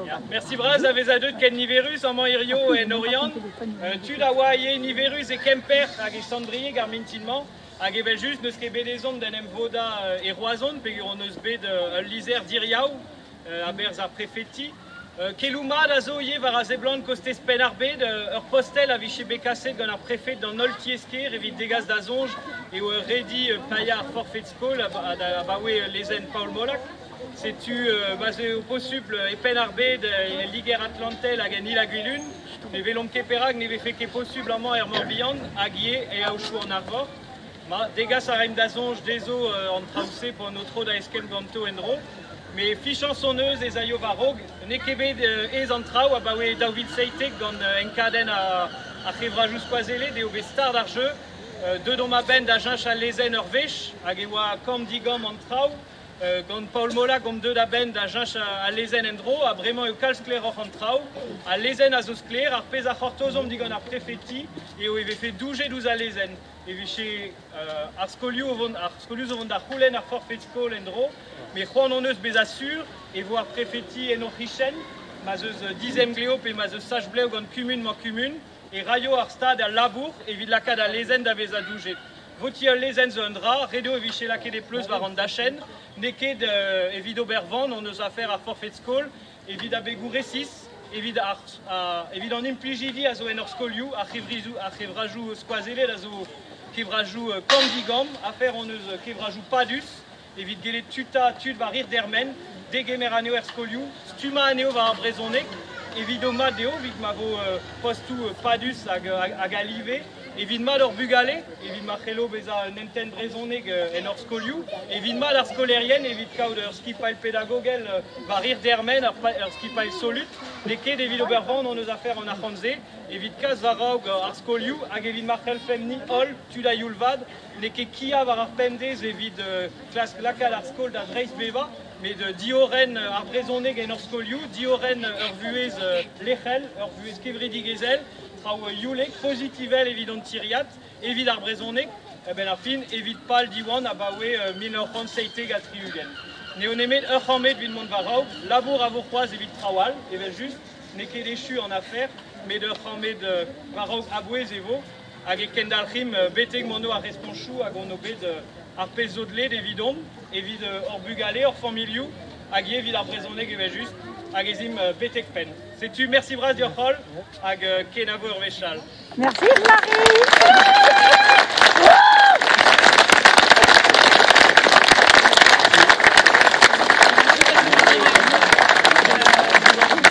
Ya, mersi bras da vezañ deuet ken niverus amañ hirio en Oriant. Tud a oa ivez niverus e Kemper hag e Sant-Brieg ar mintin-mañ. Hag evel-just n'eus ket bet ezhomm d'en em vodañ e Roazhon peogwir hon eus bet ul lizher diriaou a-berzh ar prefeti. Keloù mat a zo ivez war a seblant kostez Penn-ar-Bed. Ur postel a vije bet kaset gant ar prefed d'an holl tiez-kêr evit degas da soñj eo ur redi paeañ ar forfed-skol abaoe lezenn Paol Molac. Setu ma'z eo posupl e Penn-ar-Bed, el Liger-Atlantel hag en Il-ha-Gwilun. Ne welomp ket perak ne vefe ket posubl amañ er Mor-Bihan hag ivez e Aochou-an-Arvor. Ma, degas a raimp da soñj dezho an traoù-se p'on o tro da eskemm ganto en-dro. Met fichañs hon eus ez aio war-raok. N'eo ket bet aes an traoù abaoe 2017 gant enkadenn ar c'hevrajoù skoazellet eo bet start ar jeu. Deuet omp a-benn da cheñch al lezenn ur wech hag e oa kamm-digamm an traoù. Gant Paol Molac omp deuet a-benn da cheñch al lezenn en-dro ha bremañ eo kalz sklaeroc'h an traoù. Al lezenn a zo sklaer, ar pezh a c'hortozomp digant ar prefeti eo e vefe doujet ouzh al lezenn, e vije ar skolioù o vont, ar skolioù zo vont da c'houlenn ar forfed-skol en-dro, met c'hoant hon eus bezañ sur e vo ar prefeti en o c'hichen, ma'z eus dizemglev pe ma'z eus sach-blev gant kumun-mañ-kumun, e raio ar Stad al labour evit lakaat al lezenn da vezañ doujet. Votiñ ul lezenn zo un dra, ret eo e vije lakaet e pleustr war an dachenn. N'eo ket evit ober van hon eus afer ar forfed-skol, evit abegoù resis, evit, ar, evit an implijidi a zo en hor skolioù, ar c'hevrizoù, ar c'hevrajoù skoazellet a zo kevrajoù kamm-digamm, afer hon eus kevrajoù padus evit gellet tuta tud war hir dermen, degemer anezho er skolioù, stummañ anezho war ar brezhoneg, evit o mat eo, evit ma vo postoù padus hag, hag a live, evit mat hor bugale, evit ma c'hello bezañ un hentenn brezhoneg en hor skolioù, evit mat ar skolaerien, evit kaout ur skipailh pedagogel war hir dermen, ur skipailh solut, n'eo ket evit ober van hon eus afer an arc'hant-se, evit kas war-raok ar skolioù hag evit ma c'hellfemp-ni holl, tud a youl vat, N'eo ket kia war ar pemdez evit klask lakaat ar skol da dreistbevañ, met diorren ar brezhoneg en hor skolioù, diorren ur vuhez lec'hel, ur vuhez kevredigezhel, traoù youlek, pozitivel evit an tiriad, evit ar brezhoneg, a-benn ar fin, evit pal Diwan abaoe 1977. N'eo nemet ur c'hammed evit mont war-raok, labour a vo c'hoazh evit traoù all, evel-just, n'eo ket echu an afer, met ur c'hammed war-raok a-bouez e vo. Hag e kendalc'himp betek m'hon do ar responchoù hag hon o bet ar pezh zo dleet evidomp, evit hor bugale, hor familhoù, hag ivez evit ar brezhoneg evel-just, hag ez imp betek penn. Setu, mersi bras deoc'h holl, hag kenavo ur wech all. Merci Marie.